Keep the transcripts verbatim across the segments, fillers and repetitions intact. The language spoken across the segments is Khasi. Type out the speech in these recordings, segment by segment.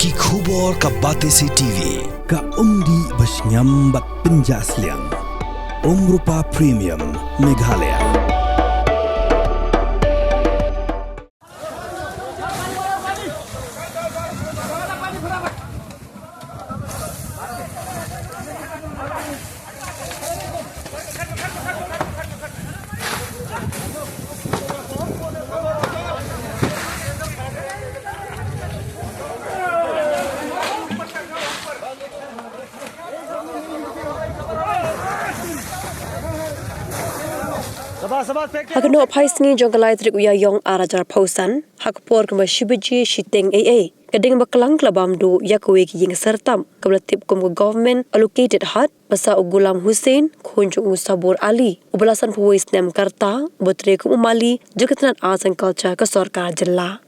Ki khubor ka Batesi T V, ka umdih ba shngiam bad pynjah sliang. Umrupa Premium, Meghalaya. Ha ka Nohphaisngi jong ka lai tarik u Ïaïong ar hajar arphew san, ha ka por kumba shi baje shiteng eiei, ka ding baklang ka la bam duh ïa kawei ka ïing syrtap kaba la tip kum ka Government Allocated Hut, ba sah u Ghulam Hussain, khun jong u Sabur Ali, uba la sanphew wei snem ka rta, uba trei kum u mali jong ka tnat Arts and Culture ka sorkar jylla.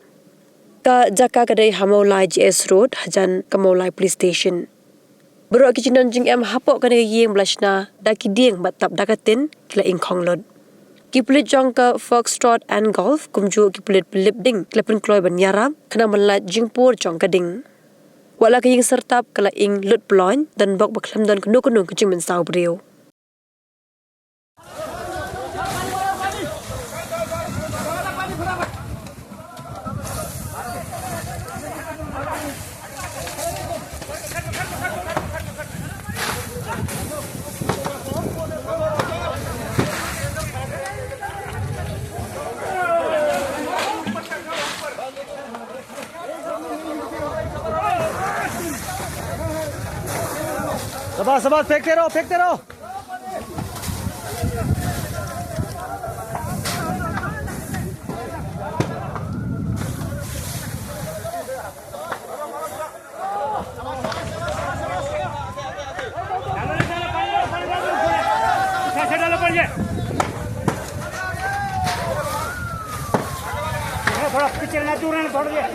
Ka jaka ka dei ha Mawlai G S Road, hajan ka Mawlai Police Station. Baroh ki jingdon jingem hapoh kane ka ïing ba la shna da ki dieng bad tap da ka tin ki la ingkhong lut. Ki pulit jong ka Foxtrot and Golf kumjuh ki pulit ba lip ding ki la pynkloi ban ïarap khnang ban lait jingpur jong ka ding. Wat la ka ïing syrtap ka la ing lut ploiñ, don bok ba khlem don kano kano ka jingmynsaw briew. शाबाश, शाबाश, फेंकते रहो, फेंकते रहो। थोड़ा पीछे ना, दूर रहना, थोड़ा देर।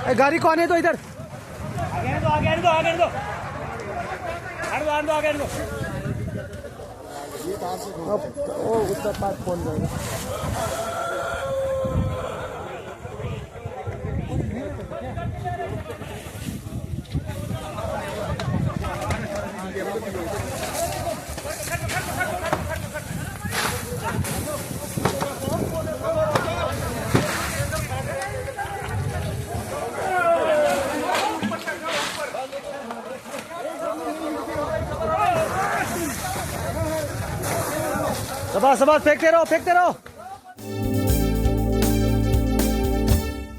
ए, गाड़ी को आने दो इधर। आगे आने दो, आगे आने दो, आगे आने दो। आने दो, आने दो, आगे आने दो। अब वो उधर पास कौन जाएगा? शाबाश, शाबाश, फेंकते रहो, फेंकते रहो।